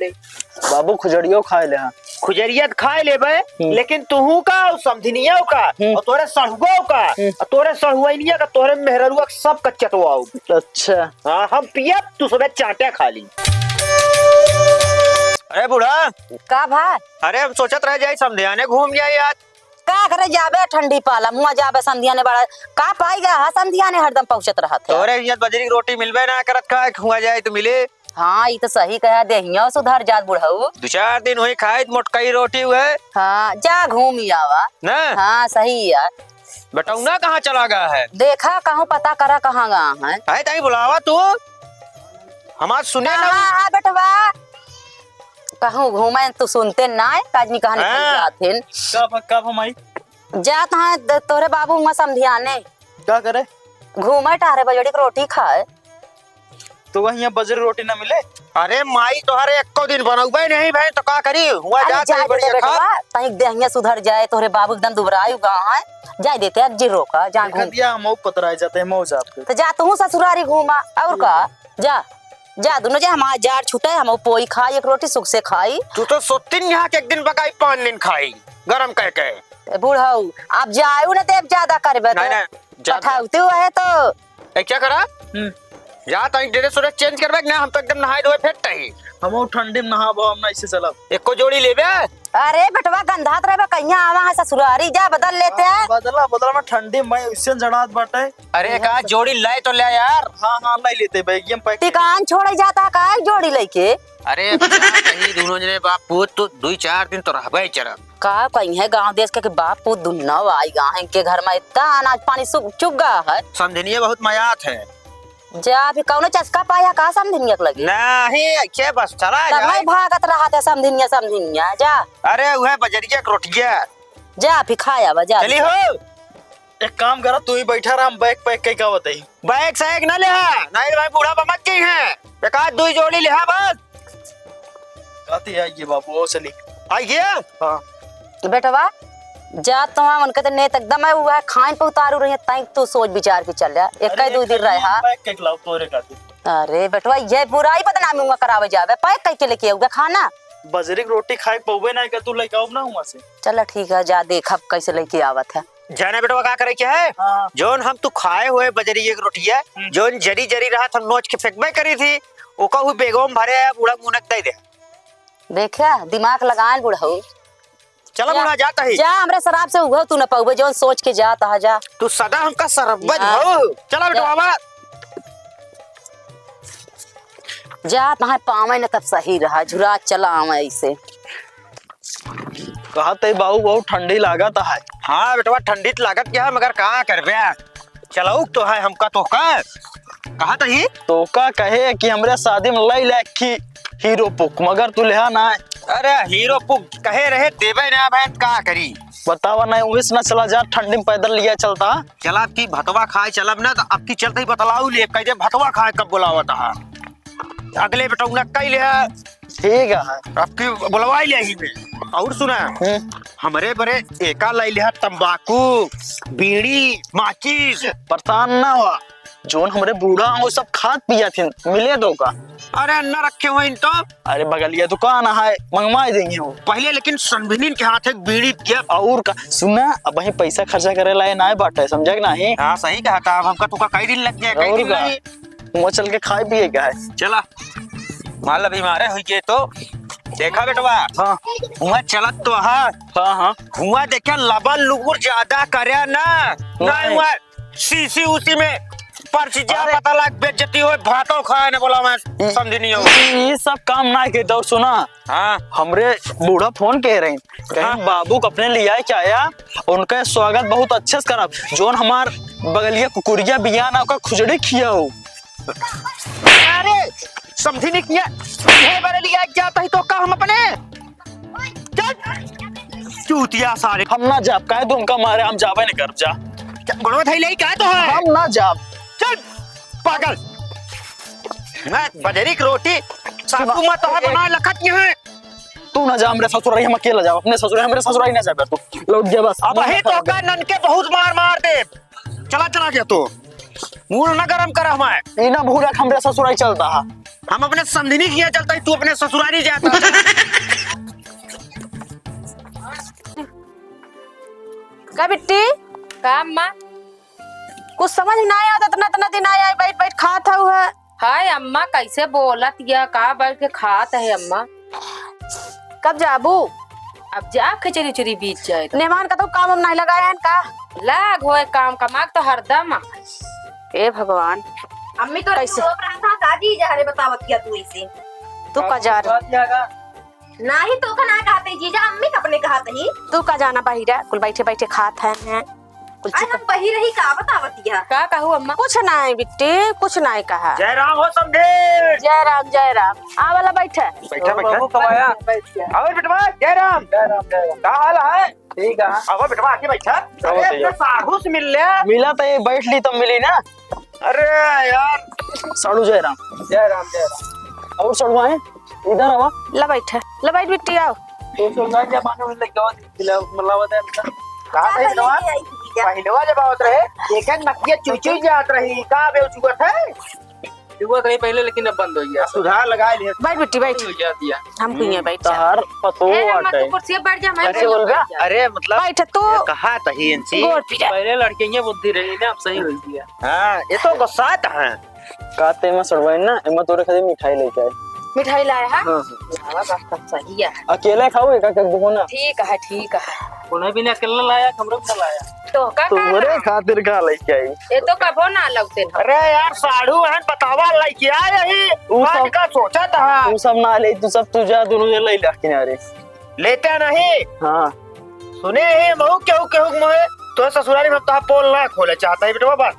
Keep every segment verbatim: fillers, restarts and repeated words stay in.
ले। बाबू खुजरियो खाए ले, हाँ। खुजरिया त खाए लेबे, हम्म। लेकिन तुहू का, और समधिनियो का, हम्म। और तोरे सढ़ुओ का, हम्म। और तोरे सढ़ुआइनिया का, तोरे मेहररुआ का, सब का चटवाऊ। अच्छा। हाँ, हम पियब, तू सबे चाटे खाली। अरे बूढ़ा। का भा? अरे हम सोचत रह जाई समधियाने घूम जाई आज। का करे जाबे ठंडी पाला, मुआ जाबे समधियाने बड़ा। का पाई गा, हाँ, समधियाने हरदम पहुँचत रहत है। तोरे हियाँ बजरी की रोटी मिलबे ना करत का, हुआ जाए तो मिले। हाँ, ई तो सही कहा, देहिया सुधर जात बुढ़ऊ। दो चार दिन हुई खाई मोटकई रोटी हुए। हाँ, जा घूम ही आवा। ना? हाँ, सही है। बेटौना कहाँ चला गया है? देखा, कहूँ पता करा कहाँ गया है। आए ताई बुलावा तू। हमार सुने ना। हाँ, हाँ, बेटवा। कहूँ घूमे तू सुनते ना है, काजनी कहाँ निकल हैं? जात हैं। कब, कब हम आई? जात हैं द-, तोरे बाबू हुआ समधियाने। का करे? घूमे टहरे बजड़ी के रोटी खाए। तो वह हियाँ बजरी रोटी ना मिले? अरे माई, तोहरे एको दिन बनौबे नहीं भए, तो का करी? हुआ अरे जात जाए नहीं देते बढ़िया खा। बेटवा, तहीं देहिया सुधर जाए, तोहरे बाबू एकदम दुबराई हुआ है। जाए देते, अब जी रोका, जा देखा घूम। दिया, हम पतराए जाते हैं, मौज आपके। तो जा तू ससुरारी घूमा, और का? जा, जा दोनों जा, हमार जाड़ छूटे, हम पोई खाई, एक रोटी सुख से खाई। तू तो सोतिन यहाँ के एक दिन पकाई, पाँच दिन खाई, गरम कह के। ए बुढ़ऊ, आप जाऊ न देब ज्यादा करबे तो। नहीं, नहीं, ज्यादा। पठाउती हुआ है तो। ए, क्या करा? हम्म। जा, तनी dress व्रेस change करबे कि ना, हम तो एकदम नहाए धोए fit ही। हम वो ठंडी में नहाबो, हम ना ऐसे चलब। एको जोड़ी लेबे? अरे बेटवा, गंधात रहबे, कहिया आवा है ससुरारी, जा बदल लेते हैं। बदला, बदला में ठंडी में ऐसे जड़ात बाटे। अरे, एक आध जोड़ी ले तो ले यार। हाँ, हाँ, ले लेते, बैगिया में pack। ठिकान छोड़े जाता है का एक जोड़ी लेके? अरे, का कही, दोनों जने बाप पूत तो दुई चार दिन तो रहबे ही चरब। का कही है गाँव देश के कि बाप पूत दुन्नो आई गा है, इनके घर में इतना अनाज पानी सुख चुक गा है। समधिनिया बहुत मयात है। जा, अभी कौनो चस्का पाया का समधिनिया के लगे? नहीं, ऐसे बस चला तब जाए। भागत रहा था समधिनिया, समधिनिया, जा। अरे, वह बजरिया के रोटिया। जा, फिर खाया बा, जा। चली हो। एक काम करा, तू ही बैठा रहा, हम bag pack कई का बताई। Bag सैग ना लेहा, नहीं तो भाई बूढ़ा बमक गई हैं। एक आध दुई जोड़ी लेहा बस। कहती है ये बाबू, ओ चली। आइए। हाँ। बेटवा, जा तो वहाँ उनके तो नेत एकदम है, हुआ है, खाइन पे उतारू रही है, ताई तू सोच विचार के चल जा। एक अरे, कई दुई दिन रहा। Pack कई लाओ तोरे खातिर। अरे बेटवा, ये बुराई बदनामी हुआ करावे जावे, pack कई के लेके आऊगा खाना। बजरी के रोटी खाए के पउबे ना, का तू लेके आऊब ना हुआ से। चला ठीक है, जा देखब कैसे लेके आवत है। जाने बेटवा का करे के है? हाँ। जौन हम तू खाए हुए बजरी एक रोटिया, हम्म। जौन जरी जरी रहत हम नोच के फेंकबे करी थी, ओका हुई बेगों में भरे है, बूढ़ा मुनक दे दे। देखा, दिमाग लगाए बुढ़ऊ। चला जा, बूढ़ा, जाता ही। जा, हमरे शराब से उघो तू न पउबे, जौन सोच के जाता है, जा। तू सदा हमका शरबत जा। हो। चला बेटवा, जा। आवा। जा, तहां पावे न तब सही रहा, झुरा चला आवे ऐसे। कहत है बाबू, बहुत ठंडी लागत है। हाँ बेटवा, ठंडी त लागत क्या है, मगर का करबे? चलाउक तो है हमका, तो का कहत ही? तो का कहे कि हमरे शादी में लई ले की हीरो पुक, मगर तू लेहा ना। अरे हीरो पुक कहे रहे, देबे ना भाई, का करी? बतावा ना, उस ना चला जा, ठंडी में पैदल लिया चलता। चला, अब की भतवा खाए चलब ना, तो अब की चलते ही बतलाऊ ले, कह दे भतवा खाए कब बुलावत है। अगले बेटौना कई ले। ठीक है। अब की बुलवाई ले ही में। और सुना, हम्म। हमरे बरे एका लाई लिहा तंबाकू, बीड़ी, माचिस। परेशान ना हुआ, जोन हमरे बूढ़ा हो सब खात पिया थे, मिले दो का। अरे न रखे हो इन तो। अरे बगलिया दुकान है, मंगवाई देंगे वो। पहले लेकिन सनभिनीन के हाथ एक बीड़ी दिया। और का, सुना, अब वही पैसा खर्चा करे लाए ना बाटे, समझा कि नहीं? हाँ सही कहा था, अब हमका तुका कई दिन लग गया, कई और दिन का? नहीं। हुआँ चल के खाए पिए का है। चला, माल अभी मारे हुई के तो। देखा बेटवा, हाँ। हुआँ चलत तो हा। हाँ, हाँ। हुआँ देखा लबल लुगुर ज्यादा करे ना। नहीं। नहीं हुआँ सीसी उसी में पर्ची जा अरे। पता लग बेइज्जती होए, भातो खाए ना बोला मैं ई, समझी नहीं हो। ई, ई सब काम ना के दौर सुना। हाँ। हमरे बूढ़ा फोन कह रहे हैं, कहीं हाँ। बाबू को अपने लिया के आया, उनका स्वागत बहुत अच्छे से करब। जोन हमार बगलिया कुकुरिया बिया ना, ओका खुजड़ी खियाओ। अरे, समझी नहीं किया, ये बरे लिया के जाता ही तो का हम अपने? चल, चूतिया सारे। हम ना जाब, काहे तुमका मारे, हम जाबे नहीं करब, जा। क्या, गोड़वा धई ले, क्या तो है? हम ना जाब। चल, पागल। मैं बजरी की रोटी, सासू माँ तो है एक बनाए लखत यहाँ। तू ना जा हमरे ससुरारी, हम अकेला जाब अपने ससुरारी, हमरे ससुरारी ना जाबे तू। लौट जा बस। अब ही तो का नन के बहुत मार मार दे। चला, चला गया तो। मूड ना गरम कर हमारे। ई ना भूला हमरे ससुरारी चलता है। हम अपने समधिनी के यहाँ चलता ही, तू अपने ससुरारी जाता। का बिट्टी? का अम्मा? कुछ समझ ना आवत, इतना, इतना दिन आया है, बैठ, बैठ खात हऊ है। हाय अम्मा, कैसे बोलत या, का बैठ के खात है अम्मा? कब जाबू? अब जा खिचड़ी उचड़ी बीत जाए तो। मेहमान का तो काम हम नहीं लगाए हैं का? लाग होए काम का, माग तो हरदम। ए भगवान। अम्मी तो कैसे? रो रहा था, दादी जहरे बतावत किया तू इसे। तू का जा रहा? नाही तो का ना कहते जीजा, अम्मी का अपने कहत ही। तू का जाना बहिरा, कुल बैठे बैठे खात है, हैं? कुल अरे चुप। हम बही रही का बतावत या? का कहू अम्मा? कुछ नाही बिट्टी, कुछ नाही कहा। जय राम हो समधी। जय राम, जय राम। आ वाला बैठे। बैठा, और बैठा। बाबू कब आया? और बेटवा, जय राम। जय राम, जय राम। का हाल है? ठीक है। अब बेटवा आके बैठा। अरे, अपने साढ़ू से मिल ले। मिला तो ये बैठ ली तो मिली ना। अरे यार। साढ़ू जय राम। जय राम, जय राम। और साढ़ू आए? इधर आवा। ला बैठ, ला बैठ बिट्टी, आओ। तो सुन ना जमाने में लगे हो, दिला, मतलब, होता है ना। कहाँ थे इनवा? पहिलवा जब आवत रहे, एक नकिया चुचुई जात रही, का बे चुआ थे? चुआ थे पहले, लेकिन अब बंद हो गया। सुधार लगा लिए। बैठ बिट्टी, बैठ। हो गया दिया। हम कुइया बैठ जा। तहार पतो ए, अम्मा, बाटे। तू कुर्सी बैठ जा, मैं कैसे बोल बा? बैठ जा। अरे, मतलब, बैठ तू। ये कहा तही इनसे? गोड़ पिटा। पहले लड़के ये बुद्धि रही ना, अब सही हो गया। हाँ, ये तो गुस्सा है। का ते एमा सड़वाइन ना, एमा तोरे खातिर मिठाई लेके आए। मिठाई लाया है? हाँ, हाँ। लावा, बात तो सही है। अकेले खाओ, एक एक दो ना। ठीक है, ठीक है। उन्हें भी ना अकेला लाया, हमरो भी ना लाया। तो का तोरे करना? खातिर का लेके आई? ये तो कबो ना लौटे ना। अरे यार, साढ़ू बहन बतावा लेके आ यही। ऊ बात सब का सोचा था। ऊ सब ना ले, तू सब तू जा, दोनों जन ले ला किनारे। लेते नहीं। हाँ। सुने ही महू केहू केहू के मुँहे, तो ससुरारी में तोहार पोल ना खोले चाहता है बेटवा बस।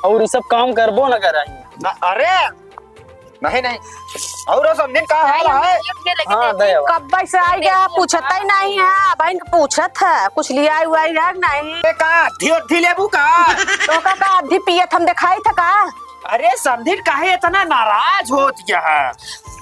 और ये सब काम करबो ना कराई। ना, अरे, नहीं, नहीं। और समधिन का हाल है? हाँ, दया बा। कब्बे से आई गया, पूछता ही नहीं है, बहन के पूछत है, कुछ लिया हुआ है कि नहीं? ए, का, अद्धी, अद्धी लेबू का? तो का, का अद्धी पियत हम दिखाई था का? अरे समधिन काहे इतना नाराज होत गया है?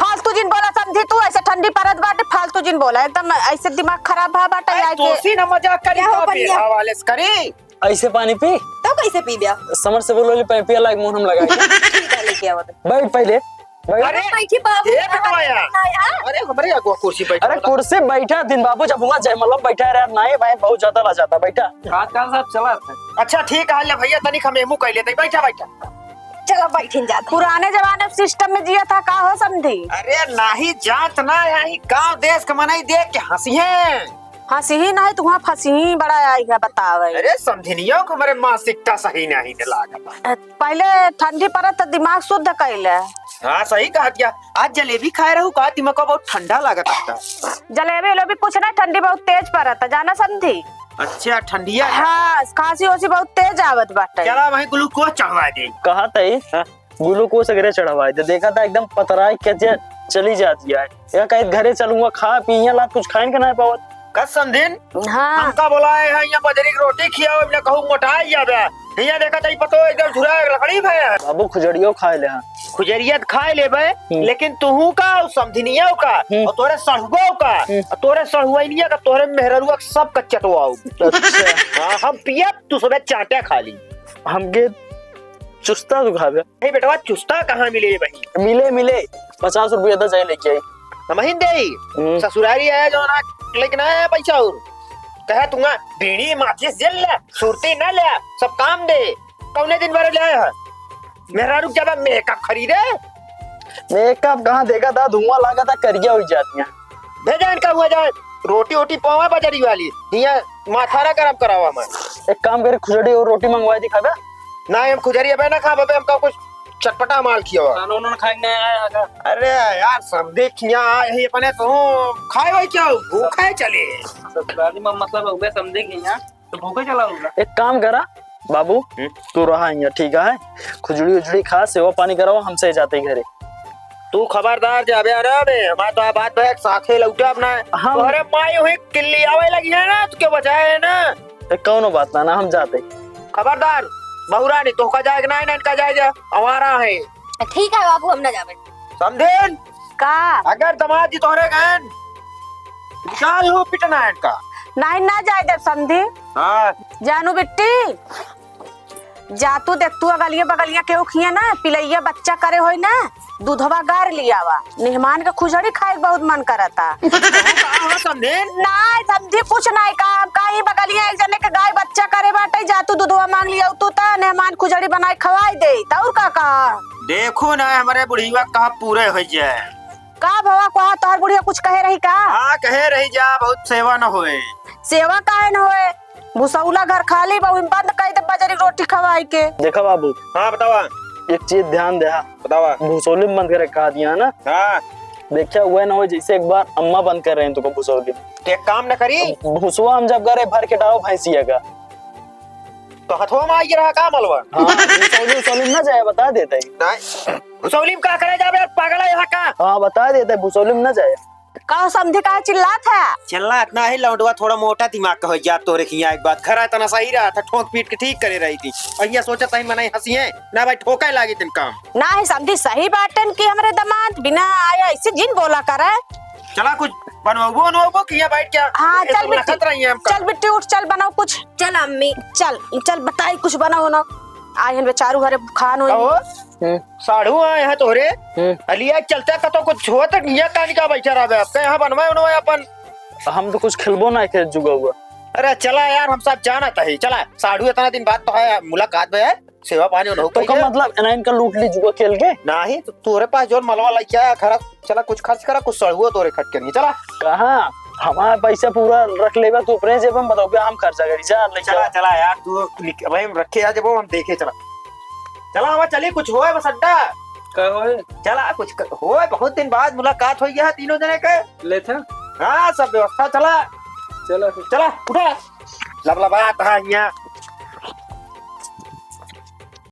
फालतू जिन बोला समधी तू, ऐसे ठंडी परत बाटे, फालतू जिन बोला, एकदम ऐसे दिमाग खराब भा बाटे, अरे आए के। तोसी ना मजाक करी, का हो तो बनिया? बेहा वाले से करी। ऐसे पानी पी? तो कैसे पी ब्या? समर से बोलो, ले पानी पिया लाग, मुंह हम लगाए। ठीक है, लेके आओ तो। बैठ पहले, बैठ। अरे, बैठी बाबू, ए बेटवा यार। ना यार। अरे, हमरे अगुआ कुर्सी बैठ अरे, वाला। कुर्सी बैठा दिन बाबू, जब हुआ जयमलम बैठा रहा, नाई भाई बहुत ज्यादा ला जाता, बैठा। आजकल सब चलत है। अच्छा, ठीक है, ले भैया, तनिक हम एमू कह लेते, बैठा, बैठा। चलो, बैठिन जाते। पुराने जमाने में सिस्टम में जिया था, का हो समधी? अरे, नाही जात ना, यही गांव देश के मनई देख के हंसी है। हंसी ही नहीं, तू वहाँ फंसी ही बड़ा आई है, बतावे। अरे, समधिनियों को हमरे मानसिकता सही नहीं लागत। पहले ठंडी पड़त तो दिमाग शुद्ध कैले। हाँ, सही कहा क्या। आज जलेबी खाए रहू का, दिमाग बहुत ठंडा लागत था। जलेबी उलेबी कुछ ना, ठंडी बहुत तेज पड़त, जाना समधी। अच्छा, ठंडिया है। हाँ, खांसी ओसी बहुत तेज आवत बाटे। चला वहीं ग्लूकोज चढ़वा दे। कहा तई, हाँ? ग्लूकोज अगरे चढ़वाए दे, देखा था एकदम पतराई के जे चली जाती है। या कहे घरे चलूंगा, खा पी, यहाँ लात कुछ खाइन के ना पावत। का समधिन? हाँ। हमका बोलाए हैं, यहाँ बजरी की रोटी खियाओ, इन्हें कहूँ मोटाई जाबे। यहाँ देखा चाहिए पतो एकदम झुरा लकड़ी भे है। बाबू खुजरियो खाए ले हैं। खुजरिया तो खाए लेबे, हम्म। लेकिन तुहू का, और समधिनियो का, हम्म। और तोरे सढ़ुओ का, हम्म। और तोरे सढ़ुआइनिया का, तोरे मेहररुआ का, सब का चटवाओ। अच्छा। हाँ, हम पियब, तू सबे चाटे खा ली। हमके चुस्ता तू खाबे। नहीं बेटवा, चुस्ता कहाँ मिले बही? मिले, मिले। पचास रुपया तो जाए लेके आई। हमहिन देई। हम्म। ससुरारी आया जो ना लेके ना आया पैसा और। कहा तुंगा बीड़ी माचिस जेल ले, सुरती ना ले, सब काम दे। कौने दिन भरे ले आया है? मेहरारू के ज्यादा मेकअप खरीदे। मेकअप कहाँ देखा था, धुआं लागा था, करिया हुई जाती है। भेजा इनका हुआ जाए, रोटी ओटी पावा बजरी वाली, हिया माथा ना गरम करावा मैं। एक काम करे, खुजड़ी और रोटी मंगवाई दी खाबे। ना, हम खुजरी अबे ना खाब, अबे हमका कुछ चटपटा माल खियावा। खाना उन्होंने खाए नहीं आया है का? अरे यार, समधी खिया आए ही अपने तो खाए भाई क्या हो? भूखा है चले। ससुराली में मतलब हो गए समधी खिया, तो भूखा चला होगा। एक काम करा बाबू, हम्म? तू रहा यहाँ, ठीक है? खुजड़ी उजड़ी खा, सेवा पानी करावा, हमसे जाते ही घरे। तू खबरदार जाबे, अरे बे, हमार तो बात बे, साथे लौटे अपना। हम तोहरे माई हुई किल्ली आवे लगी है ना, तू क्यों बचाए है ना? ए, कौनो बात ना, ना, हम जाते। खबरदार, बहुरानी, तोहका जाए के ना, ना इनका जाए जा, हमारा है। ठीक है बाबू, हम ना जाबे। समधिन? का? अगर दामाद जी तोहरे गएन, निकाल हो पिटना है इनका। नहीं, ना जाए देब समधी। हाँ। जानू बिट्टी, जा तू देख, तू अगलिया बगलिया केहू खिया ना, पिलैया बच्चा करे होई ना, दूधवा गार लियावा, मेहमान के खुजड़ी खाए के बहुत मन करता। का हो समधिन? नाहीं समधी, कुछ नाहीं, का हम कहीं बगलिया एक जने के गाय बच्चा करे बाटे, जा तू दूधवा मांग लिया तू, त मेहमान खुजड़ी बनाए खवाई दे, त और का कहा? देखो ना, हमरे बुढ़िया कहा पूरे होइ जाए। का भवा, कहा तोहर बुढ़िया कुछ कहे रही का? हाँ, कहे रही जा, बहुत सेवा न होए। सेवा काहे न होए? भुसौला घर खाली बा, ओहिम बंद कई दे बजरी रोटी खवाई के। देखा बाबू। हाँ, बतावा। एक चीज ध्यान दे, हाँ। बतावा। भुसौली में बंद करे कहा दिया ना। हाँ। देखा, वह ना हो जैसे एक बार अम्मा बंद कर रहे हैं तुमको भुसौली में। तो एक काम न करी? भुसवा हम जब करे भर के डालो भैंसिया का। तो हथवा में आई रहा का मलवा? हाँ, भुसौली, भुसौली में ना जाए, बता देते हैं। नहीं। भुसौली में का करे जाबे यार, पागल है यहाँ का? हाँ, बता देते हैं, भुसौली में ना जाए। का समधी काहे चिल्लात है? चिल्लात ना है लौंडवा, थोड़ा मोटा दिमाग का हो गया तोरे खिया। एक बात घर आया तना सही रहा था, ठोक पीट के ठीक करे रही थी। और ये सोचा था मनई हंसी है ना भाई, ठोके लागी तन काम। नाहीं समधी, सही बाटन कि हमरे दमाद बिना आया ऐसे जिन बोला करे। चला कुछ बनवाबो बनवाबो कि यहाँ बैठ के हाँ, ऐसे चल बिट्टी, लखत रही है हमका। चल बिट्टी उठ, चल बनाओ कुछ। चल अम्मी। चल, चल बताई कुछ बनाओ ना। आए हन बेचारू हरे खान होई। कहो? हम्म। साढ़ू आए हैं तोहरे। हम्म। अलिया चलते का तो कुछ होत निया कानी का बैठा रहबे। अब यहाँ बनवाए उनवाए अपन। हम तो कुछ खेलबो ना खेल जुआ हुआ। अरे चला यार, हम सब जानत है। चला, साढ़ू इतना दिन बाद तो है मुलाकात भे है, सेवा पानी उन्हों तो का कइले। मतलब एना इनका लूट ली जुआ खेल के? नाहीं, तो तोरे पास जोन मलवा लइके आया खरा, चला कुछ खर्च करा, कुछ सड़ुआ तोरे खट के नहीं, चला। कहाँ? हमारा पैसा पूरा रख लेबा तू अपने जेब में, बताओ क्या हम खर्चा करी? जा, ले चला, चला। चला यार, तू निक-, भाई हम रखे यार, जब वो हम देखे, चला। चला, आवा, चली, कुछ होए बस अड्डा। का होए? चला, कुछ क-, होए, बहुत दिन बाद मुलाकात होई है तीनों जने के। ले था? हाँ, सब व्यवस्था, चला। चला फिर। चला, उठा। लबलबात, हाँ, यहाँ।